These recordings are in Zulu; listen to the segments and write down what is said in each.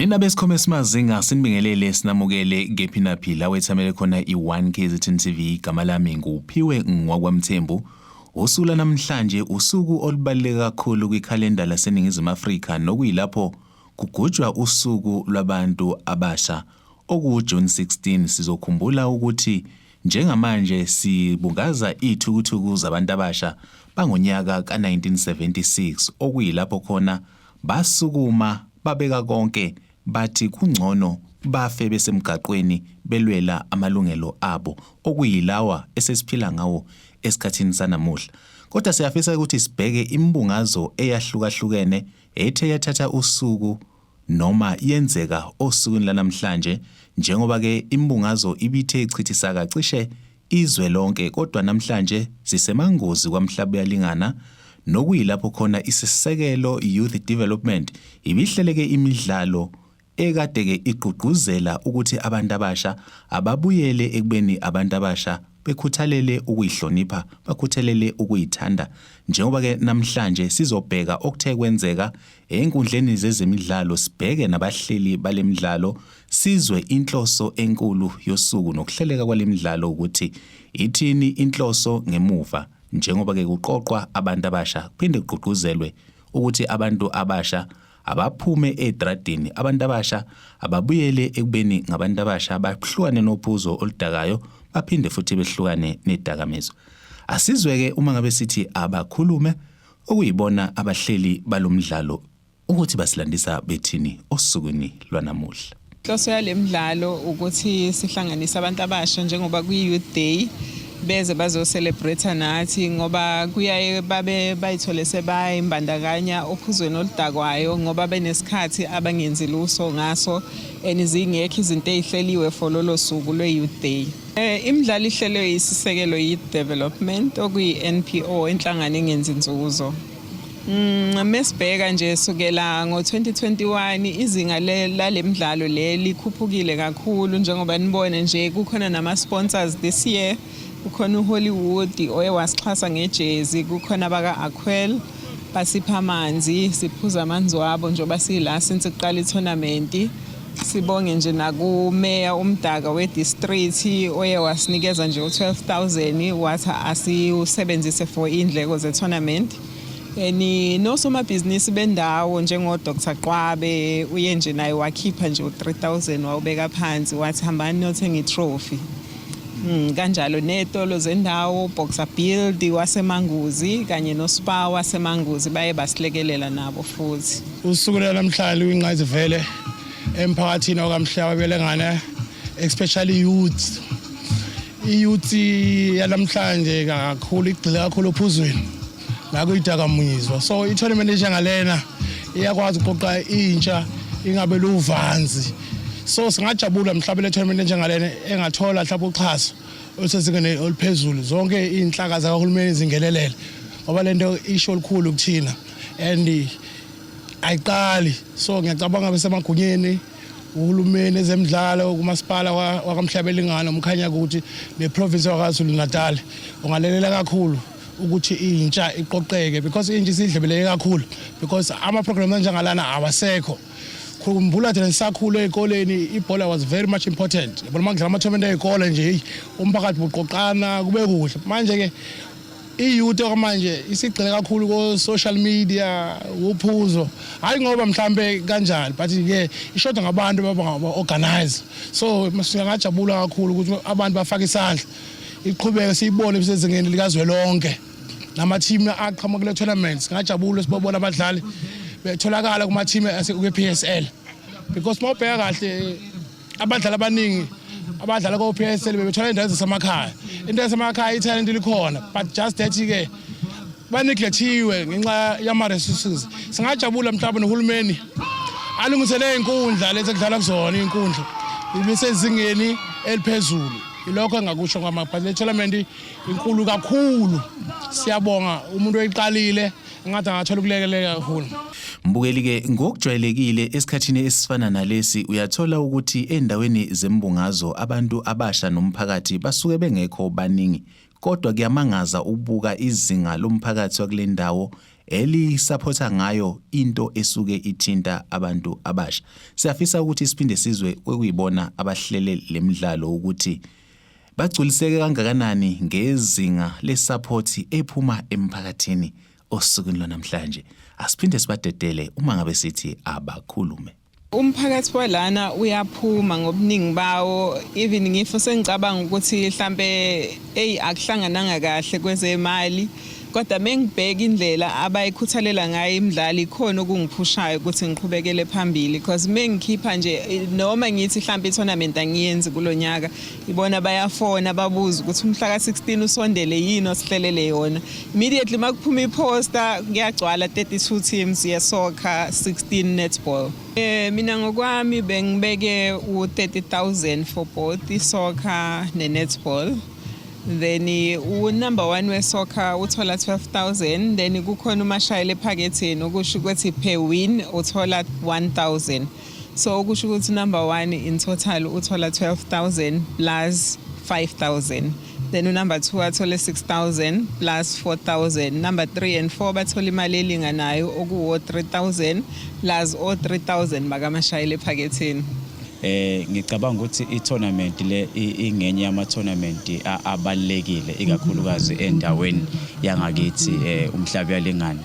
Nina besikhome simazinga, sinibingelele, sinamukele kephi naphi la wethamele khona i-1 KZN TV. Igama lami nguPhiwe ngwakwaMthembu. Usuku lanamhlanje usuku olubaluleke kakhulu kwikhalenda laseNingizimu Afrika, nokuyilapho kugujwa usuku lwabantu abasha okuwu-June 16. Sizokhumbula ukuthi njengamanje sibungaza iy'thukuthuku zabantu abasha bangonyaka ka-1976, okuyilapho khona basukuma babeka konke, bathi kungcono bafe besemgaqweni belwela amalungelo abo, okuyilawa esesiphila ngawo esikhathini sanamuhla. Kodwa siyafisa ukuthi sibheke imibungazo eyahlukahlukene ethe yathatha usuku noma yenzeka osukwini lanamhlanje, njengoba ke imibungazo ibithe ichithisaka cishe izwe lonke, kodwa namhlanje siseManguzi kwaMhlabuyalingana, nokuyilapho khona iSisekelo Youth Development ibihleleke imidlalo ekade-ke igqugquzela ukuthi abantu abasha ababuyele ekubeni abantu abasha, bekhuthalele ukuyihlonipha, bakhuthalele ukuyithanda. Njengoba-ke namhlanje sizobheka okuthe kwenzeka ey'nkundleni zezemidlalo, sibheke nabahleli bale midlalo, sizwe inhloso enkulu yosuku nokuhleleka kwale midlalo, ukuthi ithini inhloso ngemuva, njengoba-ke kuqoqwa abantu abasha, kuphinde kugqugquzelwe ukuthi abantu abasha abaphume edradini, abantu abasha ababuyele ekubeni ngabantu abasha, bahlukane nophuzo oludakayo, baphinde futhi behlukane nedakamizwa. Asizwe-ke uma ngabe sithi abakhulume, okuyibona abahleli balomdlalo, ukuthi basilandisa bethini osukwini lwanamuhla. Inhloso yale mdlalo ukuthi sihlanganise abantu abasha, njengoba kwi-Youth Day, beze bazo-celebrate nathi, ngoba kuyaye babe bayithole sebayimbandakanya ophuzweni oludakwayo, ngoba benesikhathi abangenzi luso ngaso and zingekho izinto ey'hleliwe for lolo suku lwe-Youth Day. Imidlalo ihlelwe Isisekelo Youth Development, okuyi-NPO, inhlangano engenzi inzuzo. Mesibheka nje sukela ngo-2021, izinga lale midlalo le likhuphukile kakhulu, njengoba nibone nje kukhona nama-sponsors this year. Kukhona uHollywood oye wasixhasa ngejezi, kukhona abaka-Aquel basipha amanzi, siphuza amanzi wabo njengoba sila since kuqala i-tournament. Sibonge nje nakumeya uMdaka we-district oye wasinikeza nje u-12,000, wathi asiwusebenzise for iy'ndleko ze-tournament. And nosomabhizinisi bendawo njengo-Dr Qwabe uye nje naye wakhipha nje u-3000, wawubeka phansi, wathi hambani niyothenga i-trophy. Kanjalo netolo zendawo, Boxer Build waseManguzi kanye noSpa waseManguzi, baye basilekelela nabo futhi. Usuku lwanamhlanje luyingqayizivele emphakathini wakaMhlabuyalingana, especially youth. I-youth yanamhlanje kakhulu igxile kakhulu ophuzweni nakuyidakamizwa, so i-tournament enjengalena iyakwazi ukuqoqa intsha ingabe luvanzi. So singajabula mhlawumbe le tournament enjengalena engathola mhlawumbe uxhaso olusezingeni oluphezulu, zonke iy'nhlaka zakahulumeni zingenelele, ngoba lento isho olukhulu kuthina and ayiqali. So ngiyacabanga besemagunyeni, uhulumeni, ezemidlalo, kumasipala wakaMhlabuyalingana, uMkhanyakude neprovince wakwaZulu Natal ungalelela kakhulu ukuthi intsha iqoqeke, because intsha isidlebeleke kakhulu because ama-program anjengalana awasekho. Khumbula thina sisakhula ey'koleni, ibhola was very much important. Yabona uma kudlala ama-tournament ey'kole nje, heyi, umphakathi buqoqana kube kuhle. Manje-ke i-youth okwamanje isigxile kakhulu ko-social media, uphuzo, hhayi ngoba mhlampe kanjani, but-ke ishoda ngabantu ababa-organize. So singajabula kakhulu ukuthi abantu bafake isandla, iqhubeke, siyibone bisezingeni likazwelonke nama-team aqhamuka kule tournament. Singajabula sibobona abadlali betholakala kuma-team kwi-PSL, because uma ubheka kahle, abadlali abaningi abadlala ko-PSL bebethola indawo zasemakhaya. Into yasemakhaya, ithalente likhona, but just that-ke baneglecthiwe ngenxa yama-resources. Singajabula mhlawumbe nohulumeni alungisele iy'nkundla lezi ekudlalwa kuzona, iy'nkundla ibesezingeni eliphezulu. Ilokho engakusho ngama, but le tournament inkulu kakhulu. Siyabonga umuntu oyiqalile, engathi angathola ukulekeleka kakhulu. Mbukeli-ke, ngokujwayelekile esikhathini esifana nalesi uyathola ukuthi endaweni zembungazo abantu abasha nomphakathi basuke bengekho baningi, kodwa kuyamangaza ukubuka izinga lomphakathi wakule ndawo. Elisaphotha ngayo into esuke ithinta abantu abasha. Siyafisa ukuthi siphinde sizwe kwekuyibona abahlele lemidlalo ukuthi bagculiseke kangakanani ngezinga lesaphothi ephuma emphakathini osukwini lwanamhlanje. Asiphinde sibadedele uma ngabe sithi abakhulume. Umphakathi walana uyaphuma ngobuningi bawo, even ngifo sengicabanga ukuthi mhlambe hey akuhlangananga kahle kwezemali, kodwa mengibheka indlela abayikhuthalela ngayo imidlalo ikhona okungiphushayo ukuthi ngiqhubekele phambili, because mengikhipha nje noma ngithi mhlambe i-tournament angiyenzi kulonyaka, ibona bayafona babuza ukuthi umhla ka-16 usondele yini osihlelele yona. Immediately makuphuma iposter kuyagcwala 32 teams ye-soccer, 16 netball. Mina ngokwami bengibeke u-30,000 for both i-soccer ne-netball. Then u-number 1 we-soccer uthola 12,000, then kukhona umashayela ephaketheni, okusho ukuthi per win uthola 1,000. So okusho ukuthi number 1 in total uthola 12,000 plus 5,000. Then unumber 2 athole 6,000 plus 4,000. Number 3 and 4 bathola imali elinganayo okuwo 3,000 plus o 3,000 bakamashayela ephaketheni. Ngicabanga ukuthi i-tournament le ingenye yama tournament abalekile ikakhulukazi endaweni yangakithi umhlaba uyalingana,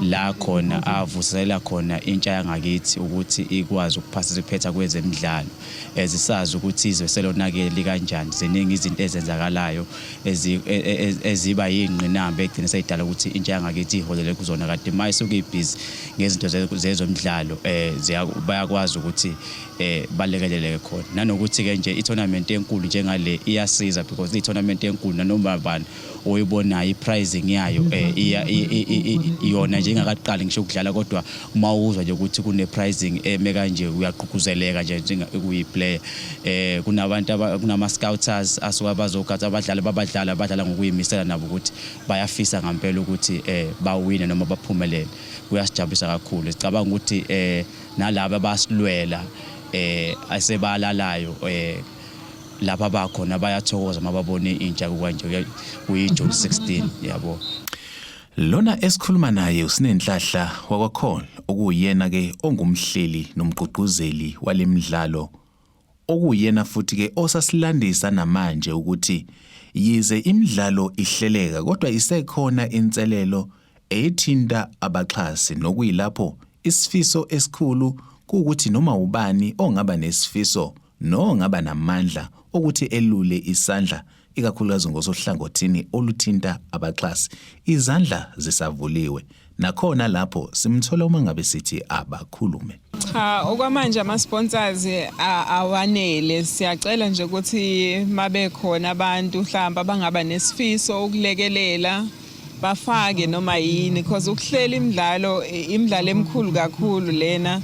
la khona avusela khona intsha yangakithi ukuthi ikwazi ukuparticipate kwezemidlalo, ezisazi ukuthi izwe selonakele kanjani. Ziningi izinto ezenzakalayo eziba yingqinamba egcina seyidala ukuthi intsha yangakithi iholele kuzona, kanti uma isuke ibhizi ngezinto zezomidlalo bayakwazi ukuthi balekeleleke khona. Nanokuthi ke nje i-tournament enkulu njengale iyasiza, because i-tournament enkulu nanoma bani oyibonayo i-pricing yayo iyona nje ingakaqali ngisho ukudlala, kodwa uma uzwa nje ukuthi kune pricing eme kanje uyagqugquzeleka nje njengokuyi-player. Kunabantu, kunama scouters asuka bazogada abadlali, babadlala badlala ngokuyimisela nabo ukuthi bayafisa ngempela ukuthi bawine noma baphumelele. Kuyasijabulisa kakhulu. Sicabanga ukuthi nalabo abasilwela asebalalayo lapha bakhona bayathokoza mababone intsha kanje kuyi June 16, yabo. Lona esikhuluma naye uSinenhlahla wakwakhona, okuyena ke ongumhleli nomgqugquzeli walemidlalo, okuyena futhi ke osasilandisa namanje ukuthi yize imidlalo ihleleka kodwa isekhona inselelo ethinta abaxhasi, nokuyilapho isifiso esikhulu kuwukuthi noma ubani ongaba nesifiso nongaba namandla ukuthi elule isandla, ikakhulukazi ngosohlangothini oluthinta abaxhasi, izandla zisavuliwe. Nakhona lapho simthola uma ngabe sithi abakhulume. Cha, okwamanje ama-sponsors awanele. Siyacela nje ukuthi mabe khona abantu mhlawumbe abangaba nesifiso ukulekelela, bafake noma yini, because ukuhlela imidlalo, imidlalo emikhulu kakhulu lena,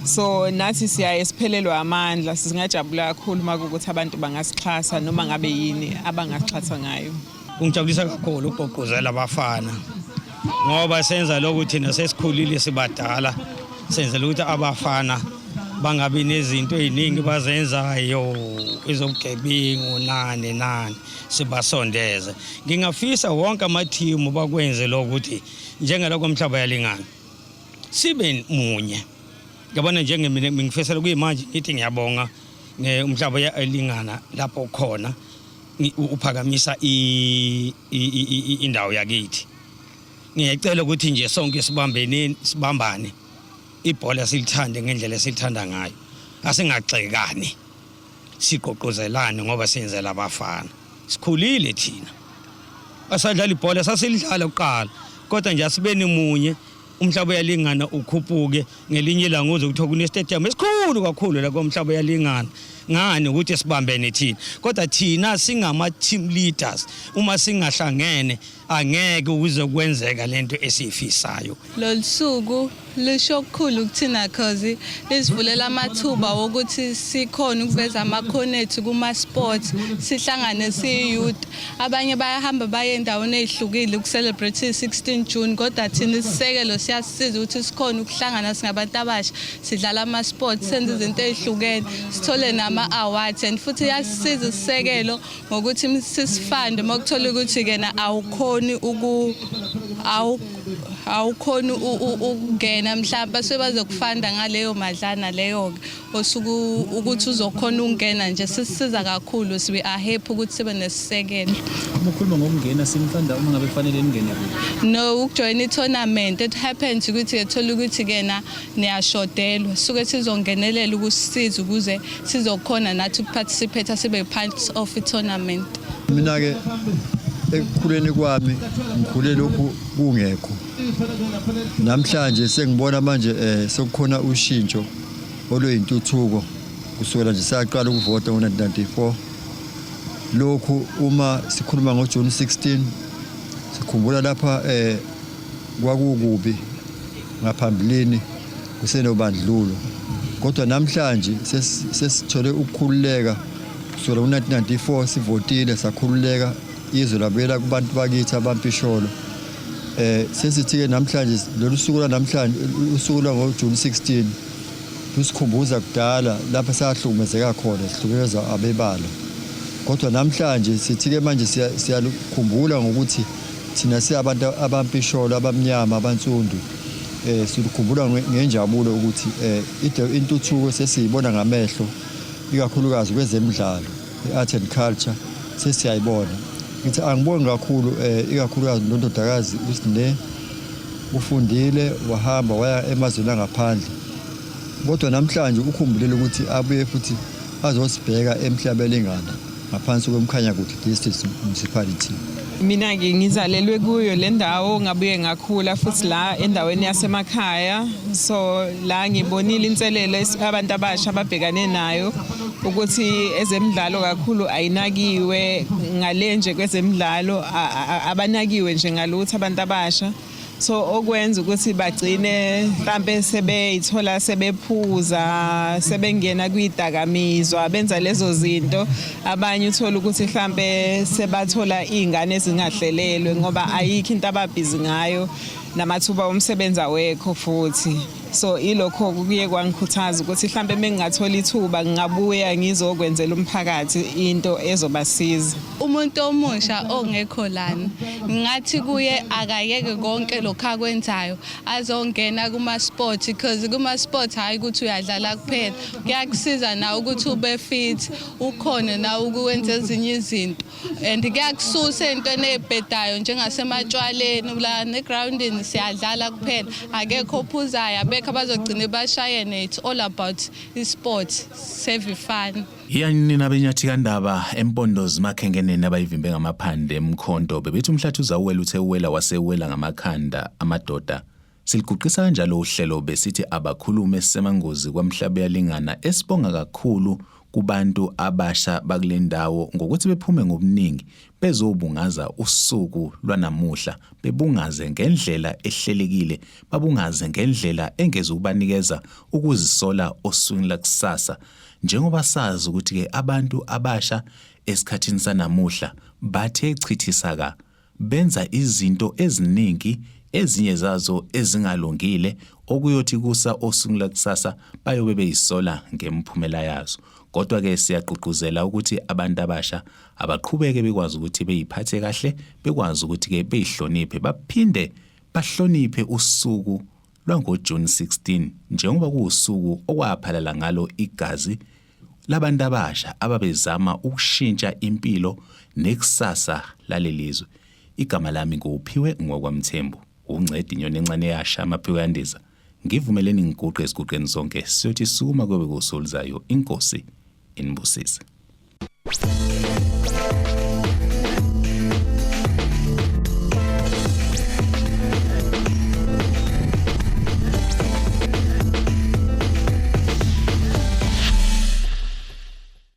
so nathi siyaye siphelelwe amandla. Singajabula kakhulu makuwukuthi abantu bangasixhasa noma ngabe yini abangasixhasa ngayo. Kungijabulisa kakhulu ukugqugquzela abafana, ngoba senza lokhu thina sesikhulile sibadala, senzela ukuthi abafana bangabi nezinto ey'ningi bazenzayo, ezobugebengu nani nani, sibasondeze. Ngingafisa wonke amathimu bakwenze lokho, ukuthi njengalokho umhlaba uyalingana sibe munye. Yabona, njengemina ngifisela kuyimanje ngithi ngiyabonga umhlaba uyalingana lapho khona uphakamisa indawo yakithi. Ngiyacela ukuthi nje sonke sibambene, sibambane, ibhola silithande ngendlela esilithanda ngayo, asingagxekani, sigqugquzelane ngoba senzela abafana. Sikhulile thina, asadlala ibhola sasilidlala kuqala, kodwa nje asibeni munye, umhlaba uyalingana ukhuphuke. Ngelinye ilanga uze kuthiwa kune-stadium esikhulu kakhulu la komhlaba uyalingana. Ngani ukuthi sibambene thina, kodwa thina singama-team leaders, uma singahlangene angeke kuze kwenzeka lento esiyifisayo. Lolu suku lusho okukhulu kuthina cause lisivulela amathuba wokuthi sikhone ukuveza amakhono ethu kuma-sports, sihlangane siyi-youth. Abanye bayahamba baye endaweni ey'hlukile ukucelebrate i-16 June, kodwa thina isisekelo siyasisiza ukuthi sikhone ukuhlangana singabantu abasha, sidlala ama-sports, senze izinto ey'hlukene, sithole nama-awards. And futhi iyasisiza isisekelo ngokuthi sisifande uma kuthola ukuthi kena awukhoni uku awu awukhoni ukungena mhlawumbe basuke bazokufanda ngaleyo madlana leyo-ke osuke ukuthi uzokhona ukungena nje. Sisiza kakhulu, we are happy ukuthi sibe nesisekelo. Uma ukhuluma ngokungena, sinifanda uma ngabe kufanele ningene kuphi? No, ukujoyina i-tournament. It happens ukuthi ethola ukuthi kena niyashodelwa, suke sizongenelela ukusisiza ukuze sizokhona nathi ukuparticipate, sibe part of i-tournament. Mina-ke ekukhuleni kwami ngikhule lokhu kungekho. Namhlanje sengibona manje sekukhona ushintsho oluyintuthuko kusukela nje saqala ukuvota ngo-1994. Lokhu uma sikhuluma ngoJune 16 sikhumbula lapha kwakukubi ngaphambilini kusenobandlulo, kodwa namhlanje sesithole ukukhululeka. Kusukela ngo-1994 sivotile, sakhululeka, izwe labuyela kubantu bakithi abampisholo. Sesithi-ke namhlanje lolu suku lwanamhlanje, usuku lwango-June 16, lusikhumbuza kudala lapho sahlukumezeka khona, sihlukunyezwa abebala. Kodwa namhlanje sithi-ke manje siyalukhumbula ngokuthi thina siyabantu abampisholo, abamnyama, abansundu. Silukhumbula ngenjabulo ukuthi intuthuko sesiyibona ngamehlo, ikakhulukazi kwezemidlalo, i-art and culture sesiyayibona. Ngithi angibongi kakhulu, ikakhulukazi nondodakazi uSine, ufundile, wahamba waya emazweni angaphandle, kodwa namhlanje ukhumbulile ukuthi abuye futhi azosibheka eMhlabelingana ngaphansi kweMkhanyakude District Municipality. Mina-ke ngizalelwe kuyo le ndawo, ngabuye ngakhula futhi la endaweni yasemakhaya, so la ngibonile inselelo abantu abasha ababhekane nayo ukuthi ezemidlalo kakhulu ayinakiwe. Ngale nje kwezemidlalo abanakiwe nje ngalutho abantu abasha, so okwenza ukuthi bagcine mhlambe sebeyithola sebephuza, sebengena kwidakamizwa, benza lezo zinto. Abanye uthola ukuthi mhlambe sebathola izingane ezingahlelelwe ngoba ayikho into ababhizi ngayo, namathuba omsebenzi awekho futhi. So ilokho kuye kwangikhuthaza ukuthi mhlambe mengingathola ithuba ngingabuya ngizokwenzela umphakathi into ezobasiza. Umuntu omusha ongekho lana, ngathi kuye akayeke konke lokhu akwenzayo, azongena kuma-sport, because kuma-sport hhayi ukuthi uyadlala kuphela, kuyakusiza nawe ukuthi ube fit, ukhone nawe ukwenza ezinye izinto and kuyakususa ey'ntweni ey'bhedayo njengasematshwaleni. La negrawundini siyadlala kuphela, akekho ophuzayo, abekho abazogcine bashayene. It's all about i-sport, have fun. Yani nina benyathi kandaba empondo zimakhenkeneni abayivimbe ngamaphande emkhonto, bebethi umhlathi uzawuwela, uthe uwela wasewela ngamakhanda amadoda. Siliguqisa kanjalo uhlelo, besithi abakhulume semangozi kwaMhlabuyalingana, esibonga kakhulu kubantu abasha bakule ndawo ngokuthi bephume ngobuningi bezobungaza usuku lwanamuhla, bebungaze ngendlela ehlelekile, babungaze ngendlela engezukubanikeza ukuzisola osukwini lakusasa, njengoba sazi ukuthi-ke abantu abasha esikhathini sanamuhla bathe chithisaka, benza izinto eziningi, ezinye zazo ezingalungile, okuyothi kusa osukwini lakusasa bayobe beyisola ngemiphumela yazo. Kodwa-ke siyagqugquzela ukuthi abantu abasha abaqhubeke bekwazi ukuthi beyiphathe kahle, bekwazi ukuthi-ke beyihloniphe, baphinde bahloniphe usuku lwangoJuni 16 njengoba kuwusuku okwaphalala ngalo igazi labantu abasha ababezama ukushintsha impilo nekusasa lalelizwe. Igama lami nguPhiwe ngokwaMthembu, uncedi inyoni encane yasha amaphiko yandiza. Ngivumeleni ngiguqe esiguqeni sonke, siyothi sukuma kobe kusoluzayo. Inkosi inibusise.